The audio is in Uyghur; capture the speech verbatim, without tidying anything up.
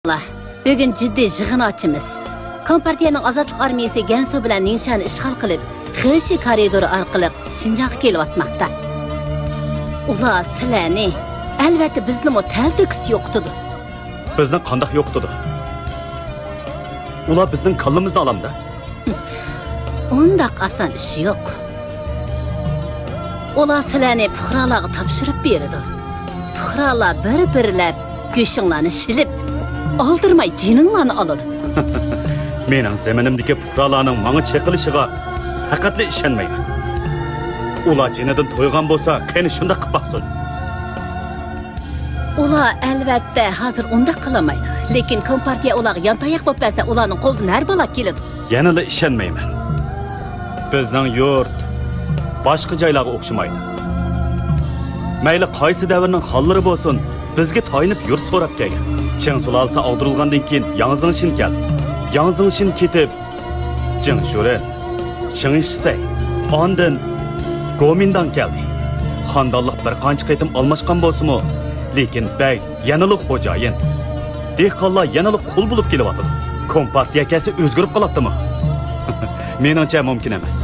بۈگۈن جىددىي يىغىن ئاچىمىز. كومپارتىيەنىڭ ئازادلىق ئارمىيەسى گەنسۇ بىلەن نىڭشانى ئىشغال قىلىپ، خېشى كارىدورى ئارقىلىق شىنجاڭغا كېلىۋاتماقتا. ئۇلار سىلەرنى، ئەلۋەتتە بىزنىمۇ تەلتۆكۈس يوقىتىدۇ. بىزنى قانداق يوقىتىدۇ؟ ئۇلار بىزنىڭ كاللىمىزنى ئالامدا؟ ئۇنداق ئاسان ئىش يوق. ئۇلار سىلەرنى پۇقرالارغا تاپشۇرۇپ بېرىدۇ. پۇقرالار بىر-بىرلەپ گۆشۈڭلارنى شىلىپ، ئالدىرىماي جېنىڭلارنى ئالىدۇ. مېنىڭ زېمىنىمدىكى پۇقرالارنىڭ ماڭا چېقىلىشىغا پەقەتلا ئىشەنمەيمەن. ئۇلار جېنىدىن تويغان بولسا، قېنى شۇنداق قىلىپ باقسۇن. ئۇلار ئەلۋەتتە ھازىر ئۇنداق قىلالمايدۇ. لېكىن كومپارتىيە ئۇلارغا يانتاياق بولۇپ بەرسە، ئۇلارنىڭ قولىدىن ھەر بالا كېلىدۇ. يەنىلا ئىشەنمەيمەن. بىزنىڭ يۇرت باشقا جايلارغا ئوخشىمايدۇ. مەيلى قايسى دەۋرنىڭ خانلىرى بولسۇن، بىزگە تايىنىپ يۇرت سوراپ كەلگەن. چىڭ سۇلالىسى ئاغدۇرۇلغاندىن كېيىن ياڭ زېڭشىن كەلدى. ياڭ زېڭشىن كېتىپ، جېڭ شۈرېن، شېڭ شىسەي، ئاندىن گومىنداڭ كەلدى. خاندانلىق بىر قانچە قېتىم ئالماشقان بولسىمۇ، لېكىن بەگ يەنىلا خوجايىن. دېھقانلار يەنىلا قۇل بولۇپ كېلىۋاتىدۇ. كومپارتىيە كەلسە ئۆزگىرىپ قالاتتىمۇ؟ مېنىڭچە مۇمكىن ئەمەس.